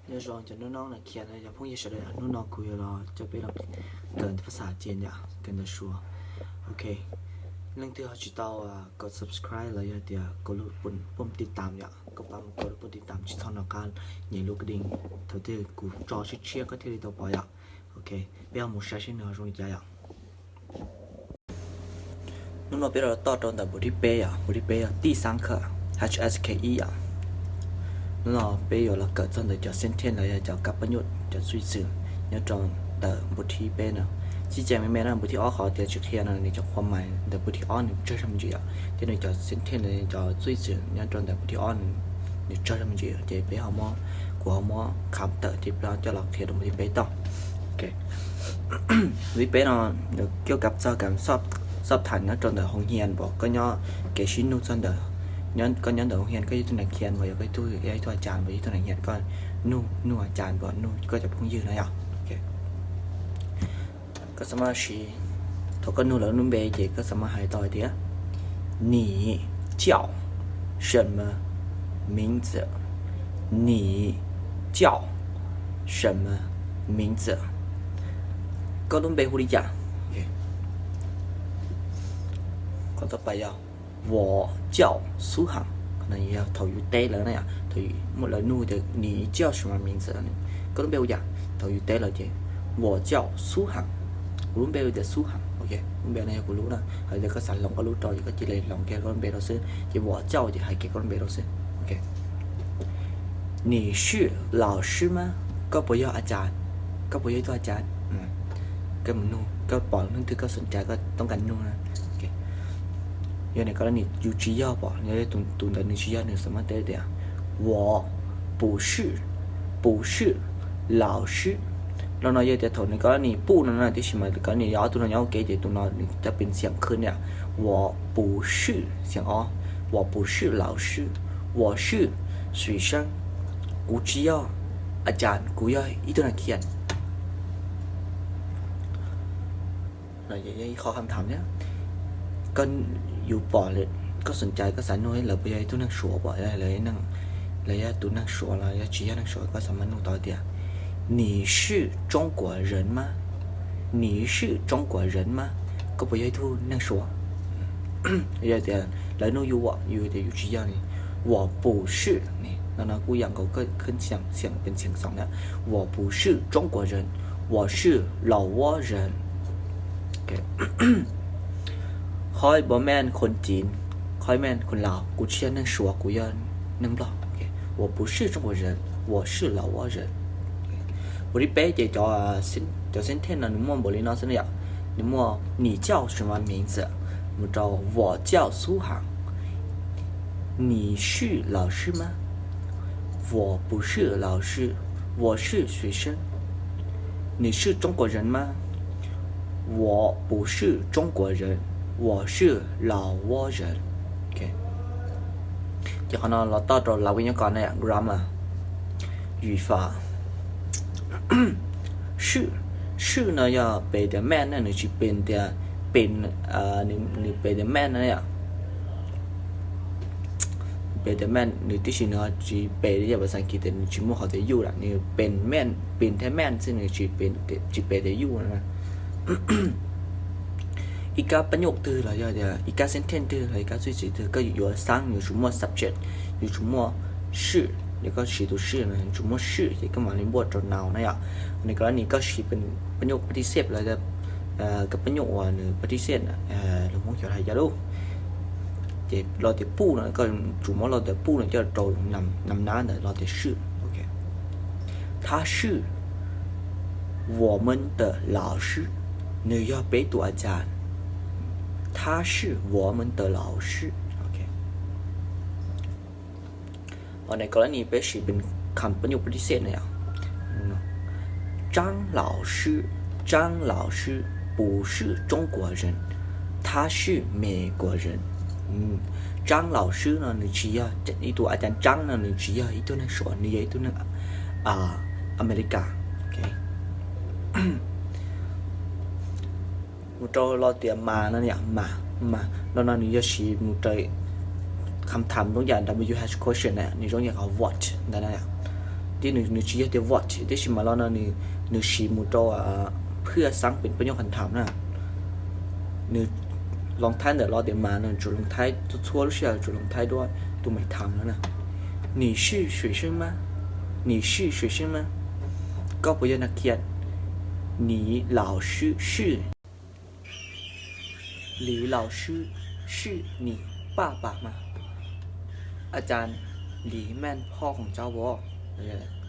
Nyob zoo cov hnub no khiav no cov phooj ywg sawv daws, hnub no kuv yuav los coj peb los kawm phas xas ces yom, kawm ntawv Suav. Ok, leej twg ho tsis tau kov subscribe los yog tias kov lub pum ti tam yom, koj pab mus kov lub pum ti tam tsis txhob nco qab nyem lub kab ding, thaum twg kuv tso tshiab tshiab koj thiaj li tau pom yom. Ok, peb ho mus saib seb nws ho zoo li cas yom. Hnub no peb los toj rau ntawm npus thib peb yom, npus thib peb yog tij xaab khawm H S K ib yom. Hnub no peb yuav los kawm txog ntawm cov sentence los yog cov kab pab nyuj cov txuj xwm nyob rau ntawm npus thib peb no. Txij cai me me no npus thib ob qhov tias tsis qhia no nws cov qhua mais ntawm npus thib ob nws tsawg zog me ntsis yom, thiab nws cov sentence los yog cov txuj xwm nyob rau ntawm npus thib ob nws tsawg zog me ntsis ces peb ho muab, kuv ho muab kham tawm ces peb coj los qhia rau npus thib peb tau. Npus thib peb no nws coj kab txog kab xob tham nyob rau ntawm hoo hias, koj nyob kev sib nug txog ntawm, koj nyob ntawm hoo hias koj yog ib tug nas khias mas yog koj ib tug, yog ib tug a cas mas yog ib tug nas khias koj nug, nug a cas mas nug koj cov phooj ywg no yom. Koj xav mas siv, thaum koj nug lawv lub npe ces koj xav mas hais tau hais tias 你叫什么名字? 你叫什么名字? Koj lub npe hu li cas? Qhov tau pas yog 我叫苏涵, yog thaum yus teb lawv na, thaum muaj lawv nug tias 你叫什么名字? Koj lub npe hu cas? Thaum yus teb lawv ces 我叫苏涵, kuv lub npe hu tias Xub Ham. Ok, lub npe no yog kuv lub na, hais tias koj xav hloov koj lub rau ces koj cia li hloov kiag koj lub npe rau xwb, ces 我叫 ces hais kiag koj lub npe rau xwb. Ok, 你是老师吗? Koj puas yog a cas? Koj puas yog ib tug a cas? Koj mus nug, koj pom leej twg koj xav cai koj toob kas nug na. Yog nws ko ni yus tsis yog pom, yog tus ntawd nws tsis yog nws xav mas teb tias 我不是, 不是, 老师. Los no yog tias thaum nws ko ni 不 no na, tiam sis mas ko ni yog ob tug no nyob ua ke ces tus no nws cov pes xiam khwb na, 我不是 xiam ob, 我不是老师, 我是学生. Kuv tsis yog a cas, kuv yog ib tug nas khias. Qhov tham thiab, koj, yus pom koj xav cai koj xav nug lawv puas yog ib tug neeg Suav pom, lawv yog tus neeg Suav los yog tsis yog neeg Suav koj xav mas nug tau tias 你是中国人吗? 你是中国人吗? Koj puas yog ib tug neeg Suav? Yog tias lawv nug yus, yus tias yus tsis yog ne, 我不是 ne, no no kuj yam nkaus koj khwb xiam pes xiam xoom na, 我不是中国人, 我是老挝人. Qhov ib puas meej คนจีน, qhov ib meej คนลาว, kuv tsis yog neeg Suav, kuv yog neeg Nplog. 我不是中国人, 我是老挝人. Npau li peb ces cov sentence no nws muaj npaum li no xwb na yom. Nws muaj 你叫什么名字 mus rau 我叫苏涵, 你是老师吗? 我不是老师, 我是学生. 你是中国人吗? 我不是中国人, 我是老挝人. Ces qhov no los toj rau lawv nyob ko na, grammar, 语法. 是, 是 no yog pes tias meej na, nws tsis pes tias, pes, nws pes tias meej na yom. Pes tias meej, nws tib si nws tsis pes li yog pas xas kis tias nws tsis muaj qhov tias you lawm, nws pes meej, pes thiab meej xwb, nws tsis pes tias you no. Ib kab pab nyuj twg los yog tias ib kab sentence twg los ib kab txuj xwm twg koj yuav xaab, yuav tsum muaj subject, yuav tsum muaj 是, yog koj siv tus 是 no yuav tsum muaj 是 ces koj mam li npuaj rau noun na yom. Nws ko ni koj siv pab nyuj ปฏิเสธ los kab pab nyuj uas nws ปฏิเสธ lus Hmoob xyov hais cas lauj. Ces los tias 不 no koj tsum muab los tias 不 no coj rau nam nab ntawd los tias 是. 他是我们的老师, nws yog peb tus a cas. 他是我们的老师. Qhov no ko ni peb siv pab nyuj ปฏิเสธ na yom. 张老师, 张老师不是中国人, 他是美国人. 张老师 no nws tsis yog ib tug a cas, Tsab no nws tsis yog ib tug neeg Suav, nws yog ib tug neeg Amelikas. Mus rau los tias mas no, mas, mas los no nws yog siv mus rau kham tham zoo yam W H question na, nws zoo yam qhov what ntawd na. Thiab nws tsis yog tias what, tab sis mas lo no nws siv mus rau เพื่อสร้างเป็นประโยคคำถาม na. Nws ลอง Thai ntawm lo tias 吗 no tsuas ลอง Thai txhua lub sij hawm, tsuas ลอง Thai duab tus 没谈 no na. 你是学生吗? 你是学生吗? Koj puas yog นักเรียน? 你老师是 你老师是你爸爸吗? อาจารย์หลีแม่นพ่อของเจ้าบ่?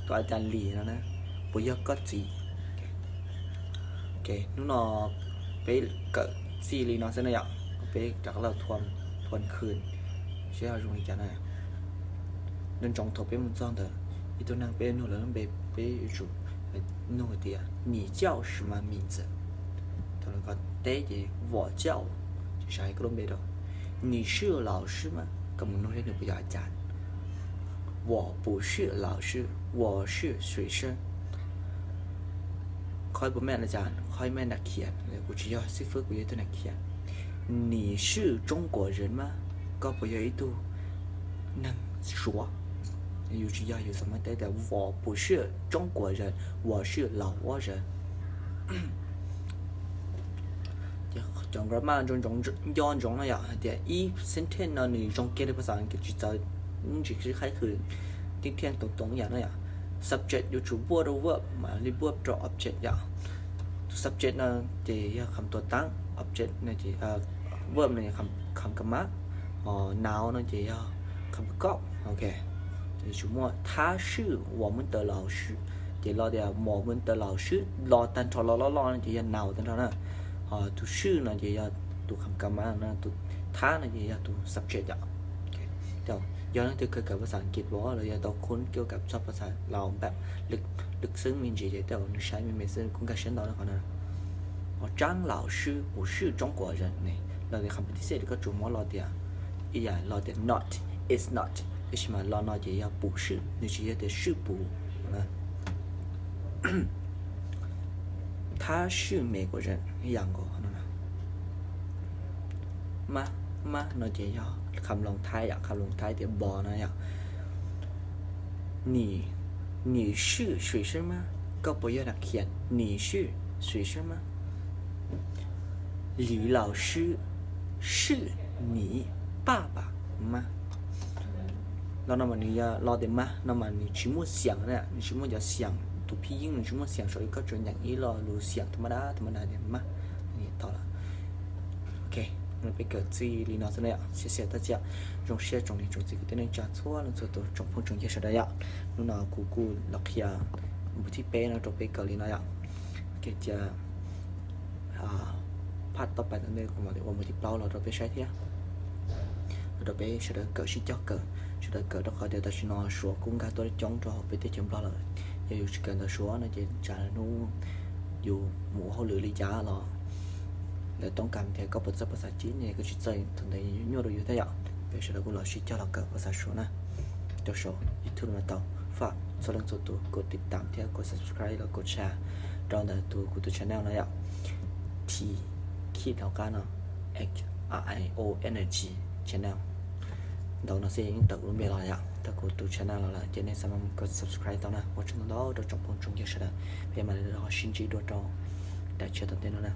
Tus อาจารย์หลี no na, puas yog koj txiv? Hnub no peb kawm txij li no xwb na yom, peb rov qab los ทวนคืน seb ho zoo li cas na. Nco ntsoov thaum peb mus txog ntawm ib tug neeg peb nug lawv lub npe, peb yuav tsum nug tias 你叫什么名字? Thaum lawv teb ces 我叫, ces hais koj lub npe rau. 你是老师吗? Koj mus nug thiab nws puas yog อาจารย์? 我不是老师, 我是学生. เขาบอกแม่นอาจารย์, เขาไม่นักเรียน, kuv tsis yog xib fwb, kuv yog ib tug นักเรียน. 你是中国人吗? Koj puas yog ib tug neeg Suav? Yus tsis yog, yus txhob muab teb tias 我不是中国人, 我是老挝人. Cov grammar nco ntsoov no yom, hais tias ib sentence no nws zoo kiag li phas xas Askiv tsis txawv ntsis sib qhaib qhwv, tib thiaj toom toom yam no yom. Subject yuav tsum npuaj rau verb mam li npuaj rau object yom. Tus subject no ces yog kham tuam taab, object no ces verb no kham ka mab, noun no ces yog kham koj, ok. Yuav tsum muaj 他是我们的老师, ces los tias 我们的老师 los tag nrho los loj loj no ces yog noun tag nrho na. Ho tus 是 no ces yog tus kham ka mab no, tus 他 no ces yog tus subject yom. Yog leej twg kawm kawm phas xas Askiv los yog tau khun kiu kawm txog phas xas Laus npam lwm xwb me ntsis ces tej zaum nws saib me me xwb kuj nkag siab ntau li qhov no. Ho 张老师不是中国人 ne, los tias kham pab tib xej li koj tsuas muab los tias ib yam los tias not, is not, tab sis mas los no ces yog 不是, nws tsis yog tias 是不. 他是美国人 ib yam nkaus no. 吗, 吗 no ces yog kham ลอง Thai yom, kham ลอง Thai tias บ่ no yom. 你是学生吗? Koj puas yog นักเรียน? 你是学生吗? 李老师是你爸爸吗? Los no mas nws yog los tias 吗 no mas nws tsis muaj xiam na, nws tsis muaj cov xiam, tus phib yeeb nws tsis muaj xiam saum, koj tsuas nyeem ib lo lus xiam ธรรมดา ธรรมดา tias 吗 tau lawm. Ok, hnub no peb kawm txij li no xwb na yom, xiab xiab tag cia, zoo siab tsoom niam tsoom txiv kwv tij neej tsa txhua leej txhua tus, tsoom phooj tsoom ywg sawv daws yom. Hnub no kuv kuj los qhia npu thib peb no rau peb kawm li no yom. Ok, cia phaj toj pais tom ntej kuv mam li ua npu thib plaub los rau peb saib thiab, los rau peb sawv daws kawm sib cog kawm, sawv daws kawm rau qhov tias tam sim no Suav kuj nkag tuaj coob rau hauv peb teb chaws Nplog lawm. Yog yus tsis kawm ntawv Suav no ces tsam lwm hnub yus mus ua hauj lwm li cas los lawv toob kas tias koj puas txawj phas xas Cib ne, koj tsis txawj, thaum ntawd yuav nyuaj rau yus thiab yom. Peb sawv daws kuj los sib cog los kawm phas xas Suav na. Rau saum YouTube no tau, faj txhua leej txhua tus kom tiv tam thiab kom subscribe los kom share rau ntawm tus kuv tus channel no yom. T khij hauv qab no, X I O N G channel. Ntau no xwb yeej tawm kuv lub npe los yom, tawm kuv tus channel los lawm, ces nej xav mus kom subscribe tau na. Ua tsaug ntau ntau rau tsoom phooj tsoom ywg sawv daws, peb mam li ho sib ntsib dua rau daim tshiab tom ntej no na.